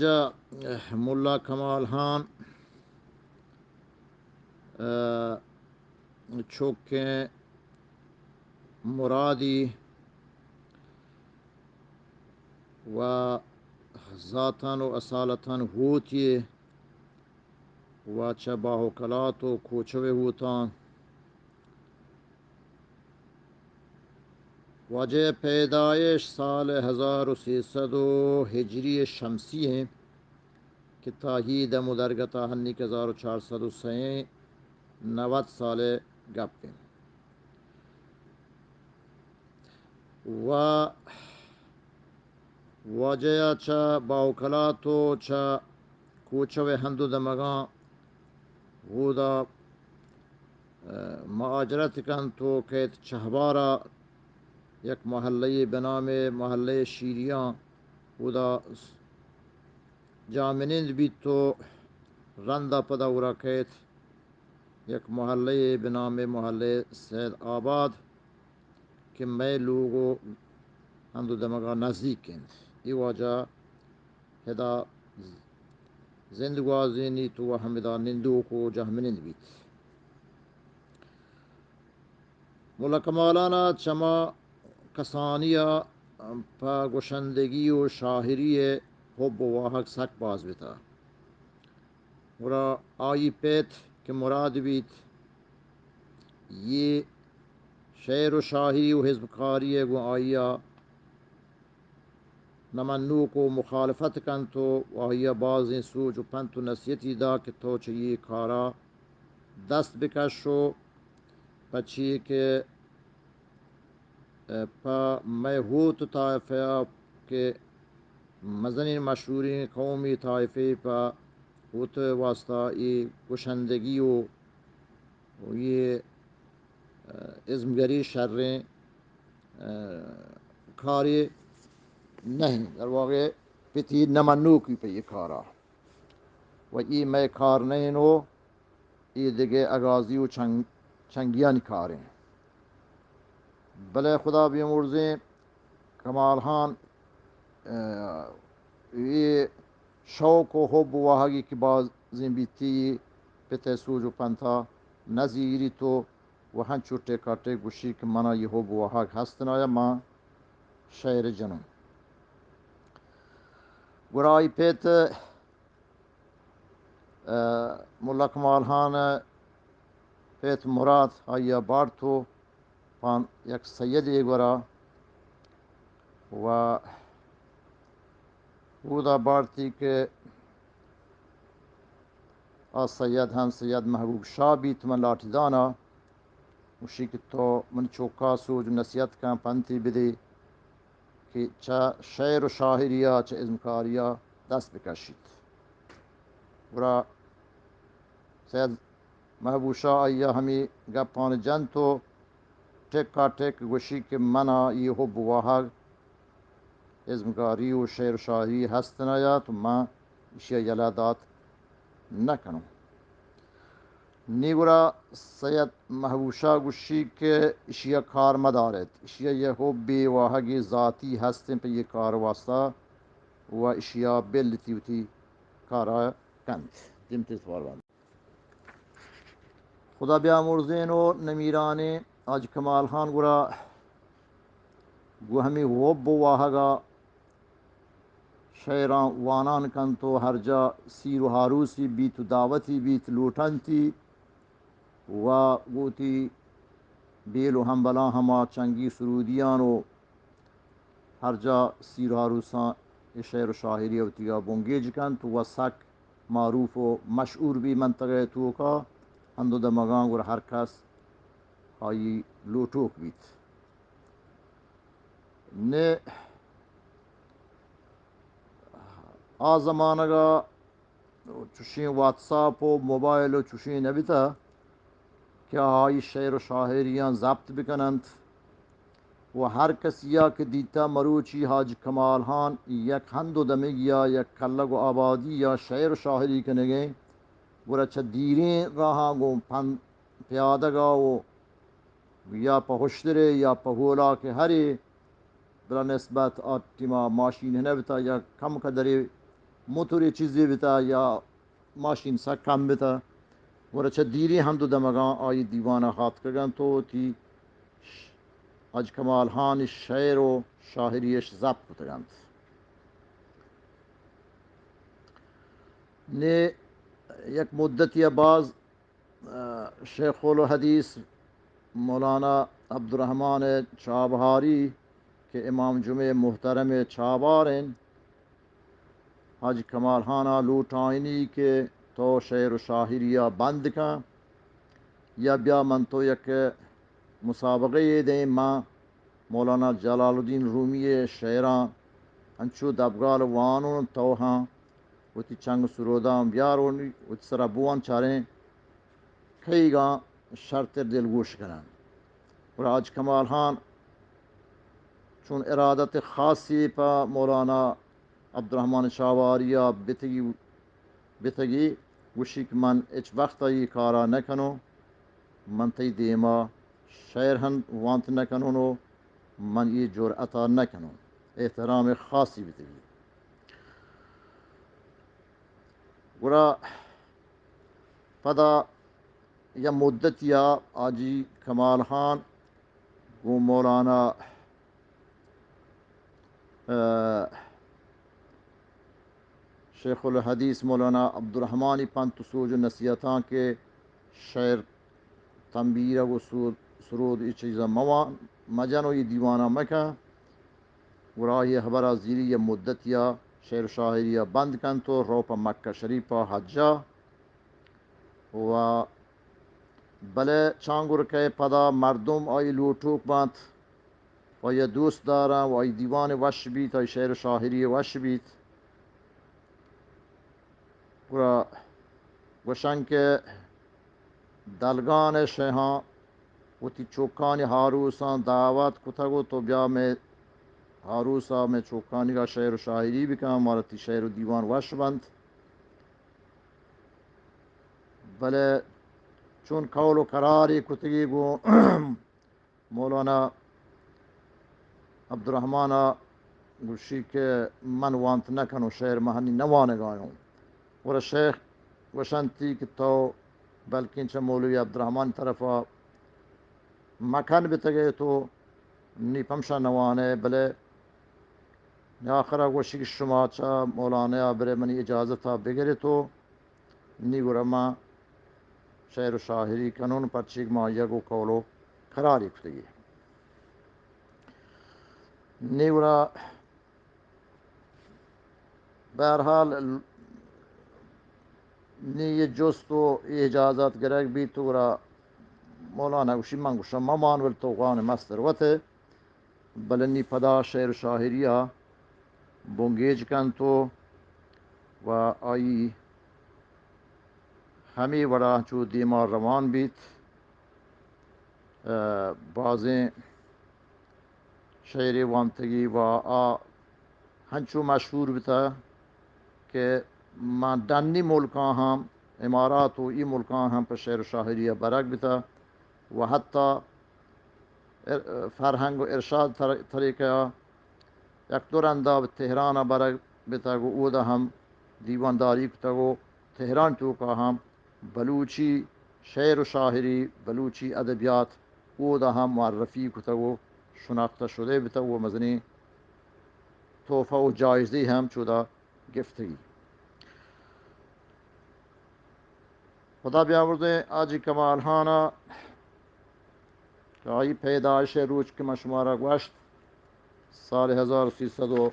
جا ملا کمال خان، ء، چوکیں مرادی و ذاتاً و اصالتاً ہوتی و چہ باہوکلات و کوچو ہوتاں۔ واجہ پیدائش سال ہزار و سیصد و ہجری شمسی ہیں کہ تاہی دم و درگتا ہنی کہ ہزار و چار سد و سئے، نود سال گپ ہیں۔ و واجہ ء چہ باہوکلات و چہ کوچو ء ہند و دمگاں اودا، ء، مہاجرت کنت و کیت چہبارا یک محلہ بہ نام محلہ شیریاں، اودا جاہ منند بیت و رندا پدا گورا کیت یک محلہ بہ نام محلہ سید آباد کہ مئے لوگ و ہند و دمگا نزدیک انت۔ اے واجہ ہدا زند گوازینیت و ہمدا نندوک و جاہ منند بیت۔ ملا کمالان ء چما کسانی ء پہ گوشندگی و شاعری ء حب و واہگ سک باز بتا۔ گڑا آئی پیت کہ مراد بیت، یہ شعر و شاعری و ہزمکاری ء گوں آئی ء نہ منوک و مخالفت کنت و آئی ء بازیں سوج و پنت و نصیحتی دا کہ تو چہ یہ کارا دست بکش و پچی کہ، ء، پہ مئے ہوت و طائفہ ء کہ مزنیں مشہوریں قومی طائفے پہ ہوت واسطہ اے گشندگی و، و یہ، ء، ازمگری شریں، ء، کارے نہیں۔ در واقع پتی نہ منوکی پہ یہ کارا و یہ مئے کار نہیں نو۔ اے دگہ اگازی و چنگ-، چنگیانی کاریں۔ بلے خدا بیمرزیں کمال خان، ء، اے شوق و حب و واہگی کہ بازیں بیتی پتئے سوج و پنتا نزیریت و، و ہنچو ٹیکا ٹیک گوشی کہ منا یہ حب و واہگ ہستن آیا من شعر جنوں۔ گڑا آئی پیت ء، ملا کمال خان ء پیت مراد آئی ء بارت و پان یک سیدے گورا و اودا بارتی کہ آ سید ہم سید محبوب شاہ بیت من لاٹی دانا۔ گوشی کہ تو من چوکا سوج و نصیحت کن، پنتی بدے کہ چہ شعر و شاعری ء چہ ازمکاری ء دست بکشیت۔ گڑا سید محبوب شاہ آئی ء ہمے گپان جنت و ٹکا ٹک گوشی کہ منا یہ حب و واہگ ازمکاری و شعر و شاعری ہست نہ یات و من ایشی ء یلہ دات نہ کنوں۔ نی گڑا سید محبوب شاہ گوشی کہ ایشی ء کار مہ داریت، ایشی ء یہ حبی واہگی ذاتی ہستیں پہ یہ کار واسطہ و ایشی ء بل تی وتی کار ء کنت۔ دیمتر سوال بند۔ خدا بیامرزین و نمیرانیں حاجی کمال خان گڑا گوں ہمے حب و واہگا شعراں وانان کنت و ہر جا سیر و ہاروسی بیت و دعوتی بیت لوٹنتی و گوں وتی بیل و ہمبلاں ہما چنگی سرودیان و ہر جا سیر و ہاروساں اے شعر و شاعری وتیگا بنگیج کنت و سک معروف و مشہور بی منطقہ توکا ہند و دمگاں گڑا ہر کس آئی لوٹوک بیت۔ نے آ زمانگا چوشیں واتساپ و موبائل و چوشیں نبیتہ کہ آئی شعر و شاعریاں ضبط بکننت و ہر کسیا کہ دیتہ مروچی حاجی کمال خان یک ہند و دمگیا یک کلگ و آبادیا شعر و شاعری کنگیں، گڑا چہ دیریں راہاں گوں پن پیادگا و یا پہ ہشترے یا پہ ہولاکے ہرے، بلا نسبت آ ٹیما ماشین نبیتہ یا کم قدرے موتورے چیزے بتا یا ماشین سک کم بتا، گڑا چہ دیریں ہند و دمگاں آئی دیوان ء ہاتکگ انت و وتی حاج کمال ہان ء شعر و شاعری اش ضبط کتگ انت۔ نے یک مدتی ء باز، ء، شیخ الحدیث مولانا عبدالرحمن چابہاری کہ امام جمعہ محترم چابہار انت، حاج کمال ہان ء لوٹائینی کہ تو شعر و شاعری ء بند کن یا بیا من تو یک مسابقہ یے دیں، من مولانا جلال الدین رومی ء شعراں انچو دبگال وانون، تو ہاں وتی چنگ سروداں بیار و وتی سرا بوان، چاریں کئیگاں شرتر دلگوش کنن۔ گڑا حاج کمال ہان چون ارادت خاصی پہ مولانا عبدالرحمن شاواری ء بتگی، بتگی گوشی کہ من ہچ وقت ء اے کارا نہ کنوں، من تئی دیما شعر ہم وانت نہ کنوں و من اے جرأت ء نہ کنوں۔ احترام خاصی بتگی۔ گڑا پدا یا مدتی ء حاجی کمال خان گوں مولانا، ء، شیخ الحدیث مولانا عبدالرحمانی پنت و سوج و نصیحتاں کہ شعر تنبیرگ و سود، سرود ای چیزاں موان، مجن و ای دیواناں مکن۔ گڑا آئی ہبرا زیری یا مدتی ء شعر و شاعری ء بند کنت و رو پہ مکہ شریف ء حجا و بلے چانگرکئے پدا مردم آئی لوٹوک بنت و آئی دوست دارن و آئی دیوان وش بیت، آئی شعر و شاعری وش بیت۔ گڑا گوشن کہ دلگان شہاں وتی چوکانی ہاروساں دعوت کتگ و تو بیا مئے ہاروسا مئے چوکانیگا شعر و شاعری بکن، مارا تی شعر و دیوان وش بنت۔ بلے چون قول و قرارے کتگی گوں مولانا عبدالرحمن ء گوشی کہ من وانت نہ کنوں، شعر من ہنی نہ وانگایوں۔ گڑا شیخ گوشنتی کہ تو بلکیں چہ مولوی عبدالرحمن طرفا مکن بتگے تو نی پمشا نوانے، بلے آخرا گوشی کہ شما چہ مولانا ء برے منی اجازت ء بگرے تو نی گڑا ما شعر و شاعری کنون، پرچیگ ما یک و قول و قراری کتگی۔ نی گڑا بہرحال نی یہ جست و یہ اجازت گرگ بیت تو گڑا مولانا گوشی من گوشم ممان ول تو غان مستر وتے۔ بلے نی پدا شعر و شاعری ء بنگیج کنت و، و آئی ہمے وڑا چو دیما روان بیت۔ ء بازیں شعرے وانتگی و آ ہنچو مشہور بتا کہ ما ڈنی ملکاں ہم، امارات و ای ملکاں ہم پہ شعر و شاعری ء برگ بتا و حتی ار-، فرہنگ و ارشاد تر-، طریقہ ء یک دو رندا بہ تہران ء برگ بتگ و اودا ہم دیوانداری کتگ و تہران توکا ہم بلوچی شعر و شاعری، بلوچی ادبیات اودا ہم معرفی کتگ و شناختہ شدہ بتگ و مزنیں تحفہ و جائزے ہم چودا گفتگی۔ خدا بیاوردیں حاجی کمال خان ء کہ آئی پیدائش ء روچ کہ من شمارا گوشت، سال ہزار و سیصد و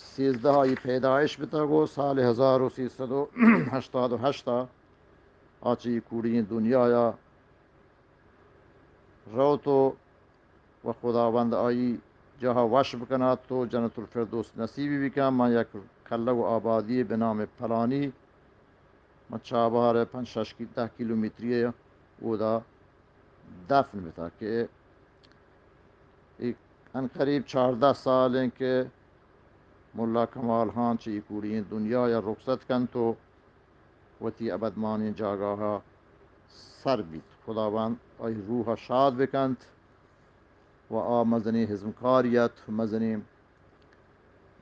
سیزدہ آئی پیدائش بتگ و سال ہزار و سیصد و ہشتاد و ہشت ء آ چہ اے کوڑی دنیا ء روت و و خداوند آئی جاہ وش بکنات و جنت الفردوس نصیبی بکن۔ من یک کلگ و آبادی بہ نام پلانی، من چابہار پنچ شش کی-، دہ کیلومتری اودا دفن بتا کہ اے انقریب چاردہ سال ہیں کہ ملا کمال خان چہ اے کوڑی دنیا یا رخصت کنت و وتی ابدمانیں جاگاہا سر بیت۔ خداوند آئی روحا شاد بکنت و آ مزنیں ہزمکاری ات، مزنیں،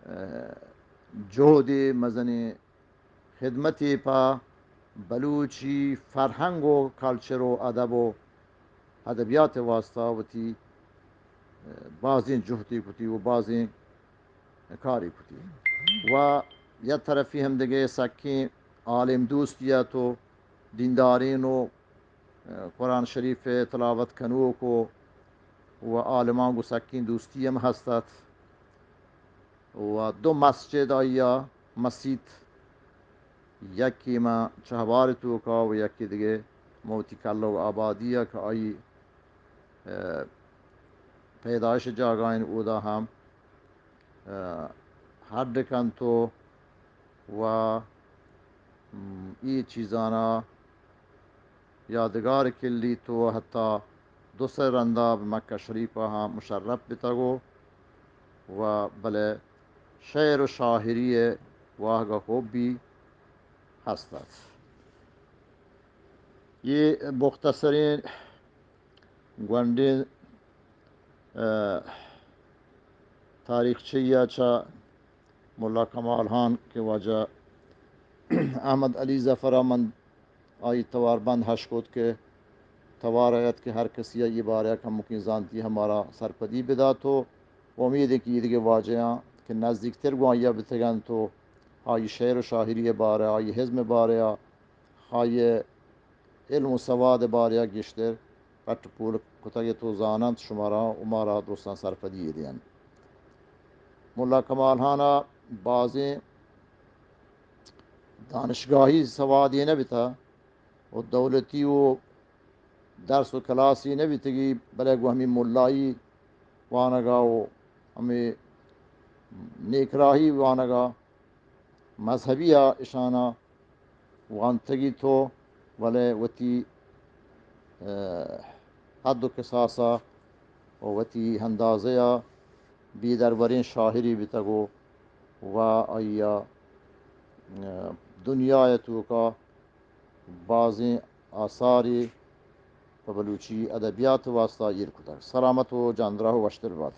جہدے، مزنیں خدمتے پہ بلوچی فرہنگ و کلچر و ادب و ادبیات واسطہ وتی بازیں جہدے کتی و بازیں کارے کتی۔ و یک طرفی ہم دگہ سکیں عالم دوستی ات و دیندارین و قرآن شریف تلاوت کنوک و، و عالمان گوں سکیں دوستی ہم ہست ات۔ و دو مسجد آئی ء مسیت، یکے ماں چہبار توکا و یکے دگہ موتی کلو آبادی ء کہ آئی، ء، پیدائش جاگہ ان اودا ہم، ء، ہڈ کنت و، و، م، ای چیزانا یادگار کلیت و حتی دو سئے رندا بہ مکہ شریفا ہم مشرف بتگ و، و بلے شعر و شاعری واہگا حبی ہست ات۔ یہ مختصریں گونڈیں، ء، تاریخچہ یا چہ ملا کمال خان کہ واجہ احمد علی ظفر ء من آئی توار بند ہش کت کہ توار آیت کہ ہر کسی ء یہ بارے ء کمکیں زانتی ہمارا سرپدی بدات و امید ہے کہ یہ دگہ واجہاں کہ نزدیک تر گوں آئی ء بتگنت و آئی شعر و شاعری ء بارے ء، آئی حزم ء بارے ء، آئی علم و سواد ء بارے ء گیشتر پٹ پول کتگ ات و زاننت شمارا و مارا درستاں سرپدی یے دینت۔ ملا کمال خان ء بازیں دانشگاہی سوادے نہ بیتہ و دولتی و درس و کلاسے نہ بیتگی، بلے گوں ہمے ملائی وانگا و ہمے نیکراہی وانگا مذہبی ء اشانا وانتگی تو، ولے وتی، ء، حد و کساسا و وتی اندازہ ء بے دروریں شاعری بیتگ و، و آئی ء، ء، دنیا ء توکا بازیں آثارے پہ بلوچی ادبیات واسطہ ایر کتگ۔ سلامت و جاندراہ و وشتر بات۔